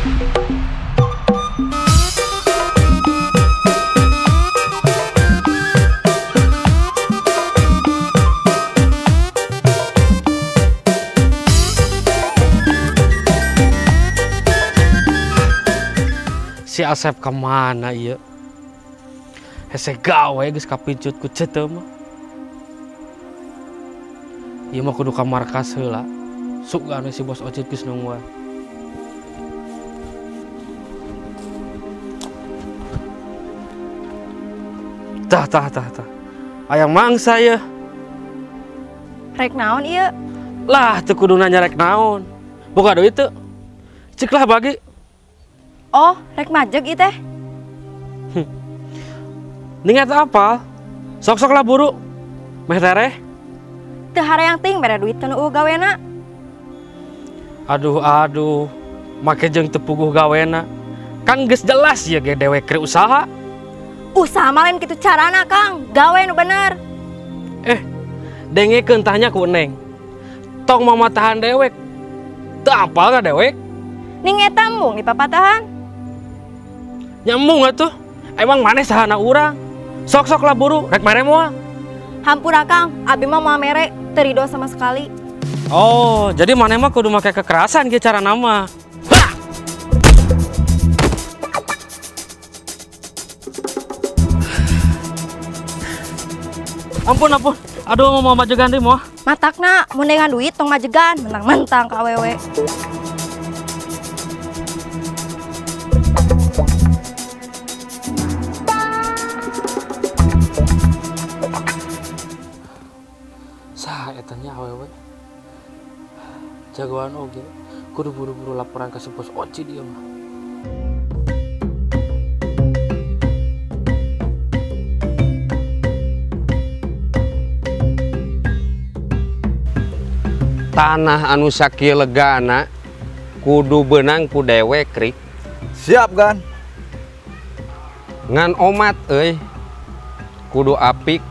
Si Asep kemana iya? Hese gawe geus kapincut ku ceteu mah. Ieu mah kudu ka markas heula. Sugan si bos Ocit geus nungguan. Tah tah tah tah. Aya mangsa ieu. Rek naon ieu? Lah teu kudu nanya rek naon. Boga duit teu? Cik lah bagi. Oh, rek majeg ieu teh. Ning eta apa? Sok-sok lah buru. Meh tereh. Teu harayang ting mere duit teu nu gawena. Aduh aduh, make jeung teu puguh gawena. Kan geus jelas ya ge dewek keur usaha. Usaha mah lain kitu carana, Kang. Gawe nu bener. Dengekeun tah nya ku Neng. Tong mamatahan dewek. Teu apal ka dewek? Ning eta mung dipapatahan. Nyambung atuh. Emang maneh sahana urang? Sok-sok lah buru, rek mere moal. Hampura Kang, abi mah moal mere, teu rido sama sekali. Oh, jadi maneh mah kudu make kekerasan ge cara nama. Hah! Ampun, ampun. Aduh, mau majegan deui moal. Matakna, mun dengan duit tong majegan, mentang-mentang ka awewe. Sah etanya awewe. Jagoan oge, kudu buru-buru laporan ke si bos Oci dia mah. Tanah anu sakieu legana kudu beunang ku dewek Rik. Siap kan? Ngan omat euy. Kudu apik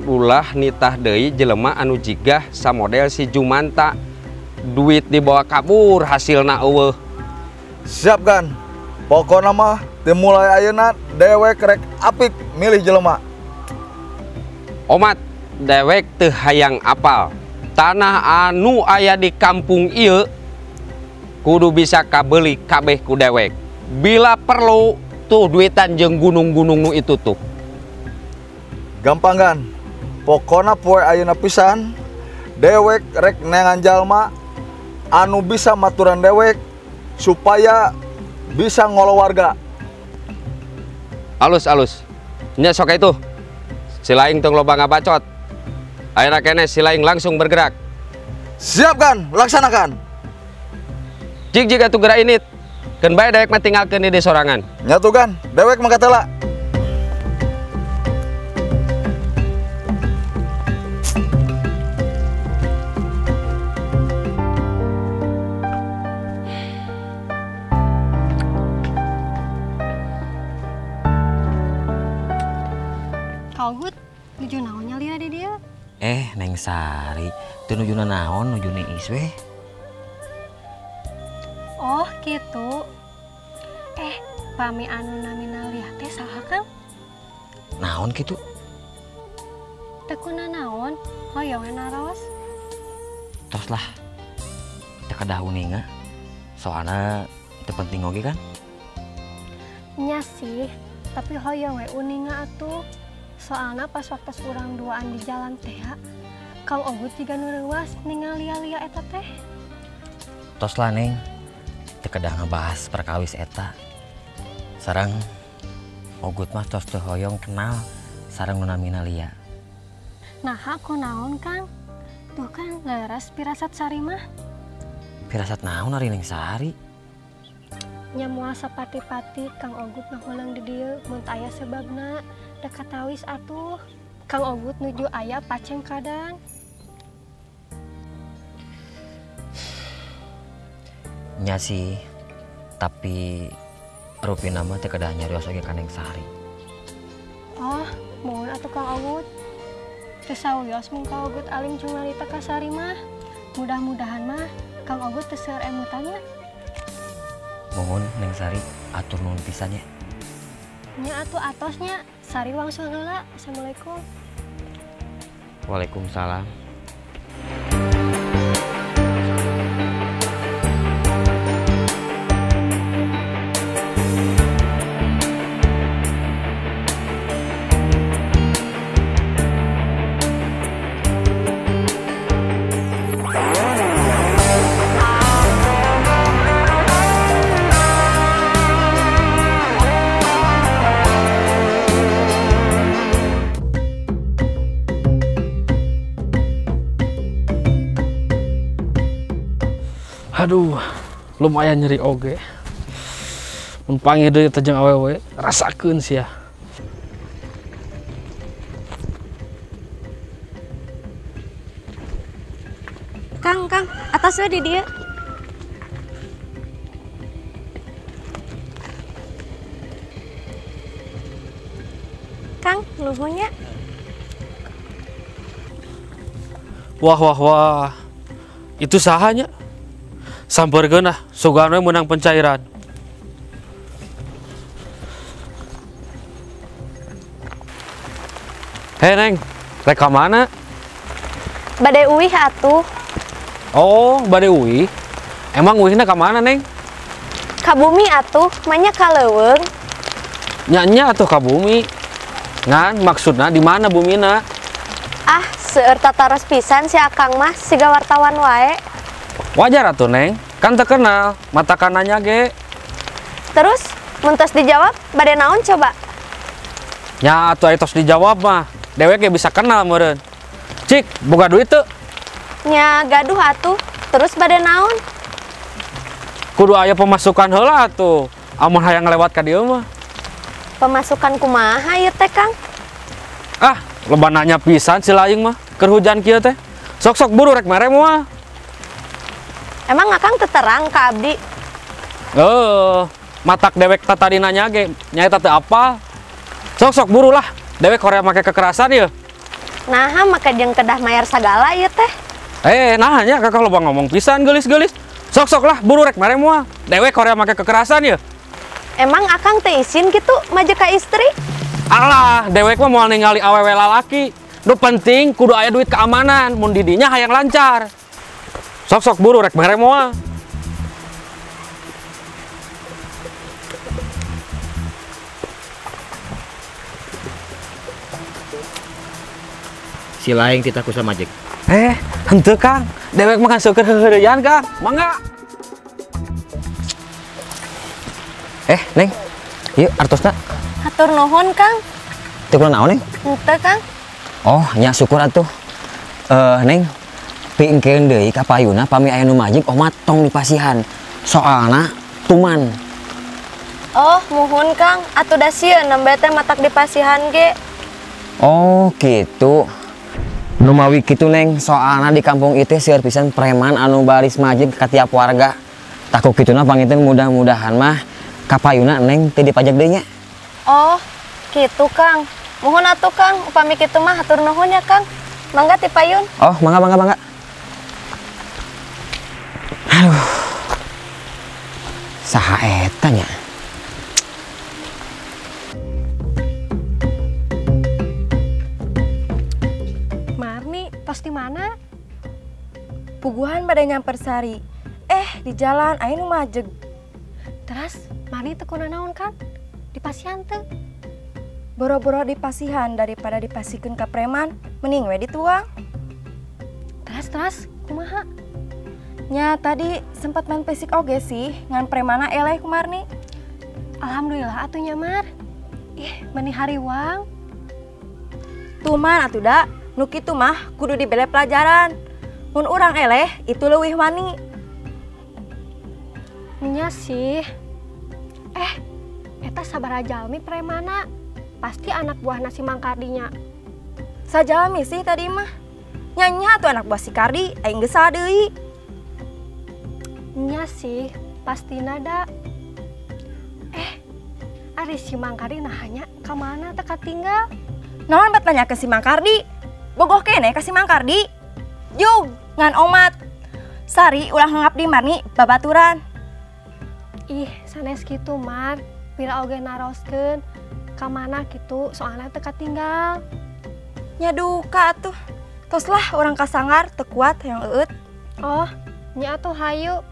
ulah nitah deui jelema anu jigah samodel si Jumanta. Duit dibawa kabur hasilna eueuh. Siap kan? Pokona mah dimulai ayeuna dewek rek apik milih jelema. Omat dewek teu hayang apal. Tanah anu aya di kampung ieu kudu bisa kabeli kabeh ku dewek. Bila perlu tuh duitan jeung gunung-gunung nu itu tuh. Gampang kan? Pokona poe ayeuna pisan dewek rek neangan jalma anu bisa maturan dewek supaya bisa ngolo warga. Alus alus. Nya sok itu. Silaing tong loba ngabacot. Ayeuna keneh silaing langsung bergerak. Siap kan? Laksanakan. Jig jig atuh gerak init. Keun bae dewek mah tinggalkeun di sorangan. Nyatu kan? Dewek mah katela. Kaugut, nuju naon nyalira di dieu? Neng Sari, teu nuju naon, nuju niis weh. Oh, gitu. Pami anu namina Liah teh saha Kang? Naon kitu? Teu kuna naon, hoyong naros. Tos lah. Teu kedah uninga. Soalna teu penting oge kan? Nya sih, tapi hoyong we uninga atuh. Soalna pas waktu urang duaan di jalan teh, Kang Ogut jiga nu reuas ningal lia-lia eta teh. Tos lah Neng, teu kedah ngebahas perkawis eta. Sareng Ogut mah tos teu hoyong kenal sareng nu namina Lia. Naha kunaon Kang? Tuh kan leres pirasat Sari mah. Pirasat naon ari Neng Sari? Nya moal sapati-pati Kang Ogut ngahuleng di dieu mun teu aya sebabna. Katawis atuh Kang Ogut nuju aya pacengkadan. Nya sih, tapi rupina mah teu kedah nyarios oge ka Neng Sari. Oh, mohon atuh Kang Ogut. Teu sawios mun Kang Ogut alim cumarita ka Sari mah. Mudah-mudahan mah Kang Ogut teu seueur emutan nya. Mohon Neng Sari atur nuhun pisan ya. Nya atuh atosnya Sari wangsul heula. Assalamualaikum. Waalaikumsalam. Aduh, lumayan nyeri oge. Mun panggih deui teh jeung awewe, rasakeun sia. Kang, Kang, atas we di dieu. Kang, nuhun nya. Wah, wah, wah. Itu sahanya. Samperkeun ah, sugan we meunang pencairan. Hei Neng, rek ka mana? Bade uih atuh. Oh, bade uih. Emang uihna ka mana, Neng? Ka bumi atuh, manya ka leuweung. Nya-nya atuh ka bumi. Ngan maksudna di mana bumina? Ah, seueur tataros pisan si Akang mah siga wartawan wae. Wajar atuh, Neng. Kan terkenal, mata kanannya ge. Terus, mun tos dijawab, bade naon coba? Nya atuh aya tos dijawab mah, dewek ge bisa kenal meureun. Cik, boga duit teu? Nya gaduh atuh, terus bade naon? Kudu aya pemasukan heula atuh, amun hayang lewat ka dieu mah. Pemasukan kumaha ieu teh, Kang? Ah, loba nanya pisan si laing mah, keur hujan kieu teh. Sok-sok buru rek mere moal. Emang Akang terang ka abdi? Matak dewek tadi nanya ge, nyaeta teu apa. Sok-sok buru lah, dewek hoream make kekerasan ieu. Naha make jeung kedah mayar sagala ieu teh. Nah nya kakak loba ngomong pisan geulis-geulis. Sok-sok lah buru rek mere moal. Dewek hoream make kekerasan ieu. Emang Akang teu isin kitu maju ka istri? Alah, dewek mah moal ningali awewe lalaki. Nu penting kudu aya duit keamanan, mun didinya hayang lancar. Sok-sok buru rek mere moal. Si laing titah ku sama Jack. Henteu Kang. Dewek mah kan seueur heuheureyan Kang. Mangga. Neng. Ieu artosna. Hatur nuhun, Kang. Teu kunaon, Neng? Henteu, Kang. Oh, nya syukur atuh. Neng. Pingkeun deui ka payuna pami aya nu majik omat tong dipasihan. Soalna tuman. Oh, muhun Kang, atuh da sieun nembe teh matak dipasihan ge. Oh, gitu. Nu mawi kitu Neng, soalna di kampung ieu teh seueur pisan preman anu baris majik ka tiap warga. Tah ku kituna panginten mudah-mudahan mah ka payuna Neng teu dipajak deui nya. Oh, kitu Kang. Muhun atuh Kang, upami kitu mah hatur nuhun ya Kang. Mangga ti payun. Oh, mangga mangga mangga. Aduh. Saha eta nya? Marni, tos di mana? Puguhan bade nyamper Sari. Di jalan aya nu majeg. Terus Marni teu kunanaon kan? Dipasihan teu? Boro-boro dipasihan daripada dipasikeun ka preman, mending we dituang. Terus kumaha? Nya tadi sempat main fisik oge sih, ngan premana eleh ku Marni. Alhamdulillah atuh nya Mar. Ih, meni hariwang. Tuman atuh da, nu kitu mah kudu dibere pelajaran. Mun urang eleh itu leuwih wani. Nya sih. Eta sabaraha jalmi premana? Pasti anak buah nasi Mang Kardinya. Sajalmi sih tadi mah. Nya atuh anak buah si Kardi, aing geus deui. Nya sih, pasti nada. Ari si Mang Kardi nahanya ka mana teh katinggal? Naon bet nanya ke si Mang Kardi? Bogoh kene ka si Mang Kardi. Jug, ngan omat. Sari ulah ngapdi Marni babaturan. Ih, sanes kitu Mar, pira oge naroskeun ka mana kitu soalna teu katinggal. Nya duka atuh. Tos lah urang kasanggar teu kuat hayang eueut. Oh, nya atuh hayu.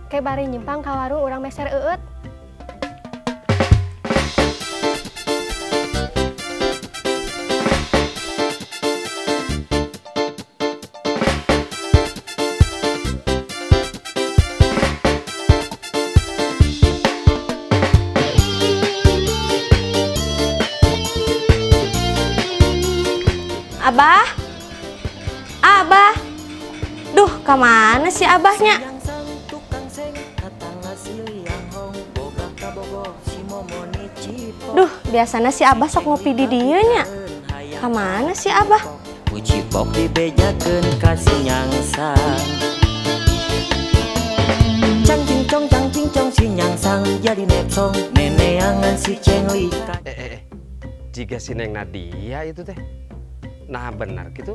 Ke bari nyimpang ka warung urang meser eueut. Abah, Abah, duh kemana sih abahnya? Duh, biasanya si Abah sok ngopi di dieu nya. Kemana sih Abah? Cipok dibejakeun ka si nyangsang. Cang cincong cang cincong si nyangsang jadi nepsong neneangan si cengli. Jika si Neng Nadia itu teh. Nah benar gitu.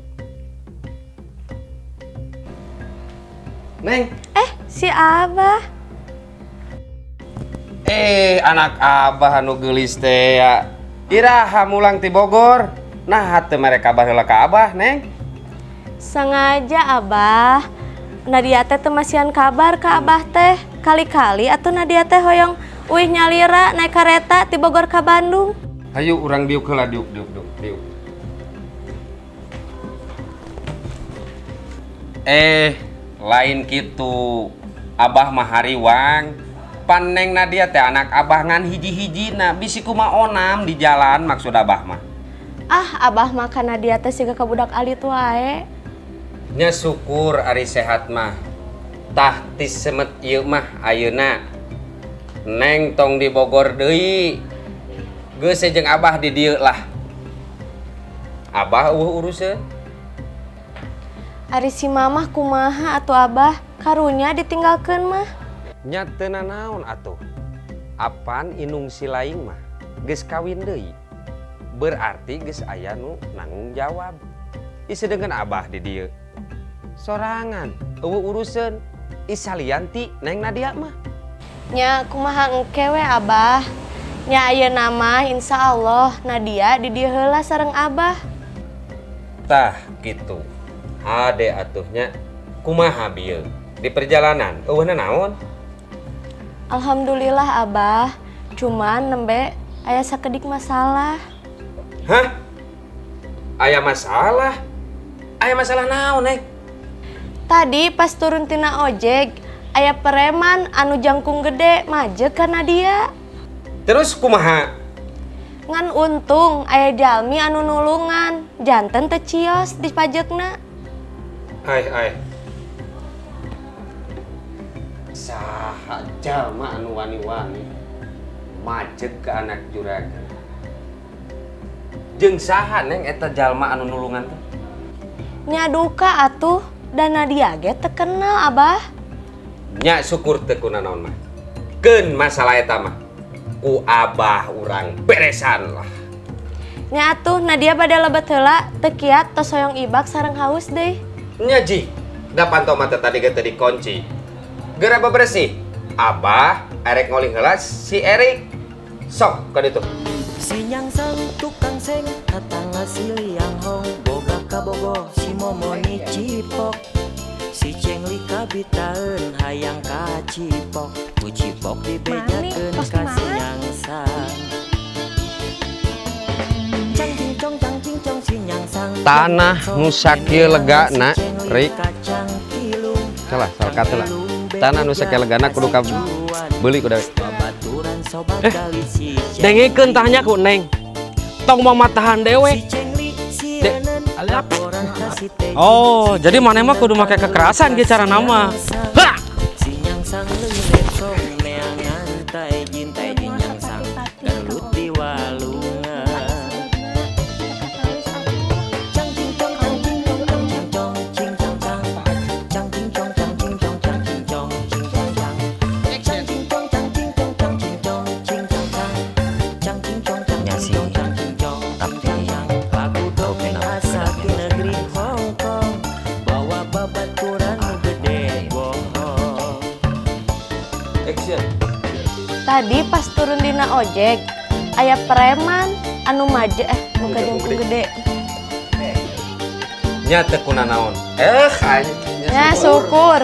Neng. Si Abah. Anak Abah anu geulis teh ya. Iraha mulang ti Bogor. Nah teu mere kabar heula ka Abah, Neng. Sengaja Abah. Nadia teh teu masihan kabar ka Abah teh. Kali-kali atuh Nadia teh hoyong uih nyalira naik kareta ti Bogor ka Bandung. Hayu urang diuk heula diuk diuk diuk diuk. Lain gitu. Abah mah hariwang. Pan Neng Nadia teh anak Abah ngan hiji-hijina bisi kumaha onam di jalan maksud Abah mah. Ah, Abah mah ka Nadia teh siga ka budak alit wae. Nya syukur ari sehat mah. Tah ti semet ieu mah ayeuna. Neng tong di Bogor deui. Geus jeung Abah di dieu lah. Abah eueuh uruseun. Ari si mamah kumaha atuh Abah, karunya ditinggalkeun mah. Nya teu nanaon atuh. Apan inung si laing mah geus kawin deui. Berarti geus aya nu nanggung jawab. Isedeungeun Abah di dieu. Sorangan eueuh uruseun. Isalian ti Neng Nadia mah. Nya kumaha engke we Abah. Nya ayeuna mah insyaallah Nadia di dieu heula sareng Abah. Tah kitu. Ade atuhnya kumaha bieu di perjalanan eueuhna naon? Alhamdulillah Abah, cuman nembe aya sakedik masalah. Hah? Aya masalah? Aya masalah naon, Neng? Tadi pas turun tina ojek, aya preman anu jangkung gede majeg ka Nadia. Terus kumaha? Ngan untung aya jalmi anu nulungan, janten teu cios dipajegna. Ai ai. Saha jalma anu wani-wani majeg ke anak juragan. Jeung saha Neng eta jalma anu nulungan teh? Nya duka atuh, dan Nadia ge teu kenal Abah. Nya syukur teu kunanaon mah. Keun masalah eta mah ku Abah urang beresan lah. Nya atuh Nadia bade lebet heula teu kiat tos hoyong ibak sareng haus deui. Nya ji, da panto mah tadi ge teu dikunci. Geura bebersih. Abah erek ngolih heula si Erik. Sok ka ditu. Si nyangsang tukang seng tatangga si liang hong boga kabogoh si momoni cipok. Si cengli kabitaeun hayang kacipok. Ku cipok dibejakeun ka si nyangsang. Cang cincong cang cincong si nyangsang. Tanah nu sakieu legana, Rik. Salah, salah kata lah. Tanah nu sakieu legana kudu kabeuli ku dewek. Dengekeun tah nya ku Neng. Tong mau matahan dewek. Oh, jadi maneh mah kudu make kekerasan ge cara nama. Hah! Action. Tadi pas turun dina ojek, aya preman anu maje muka jengkung gede. Nya teu kunanaon. Ya syukur.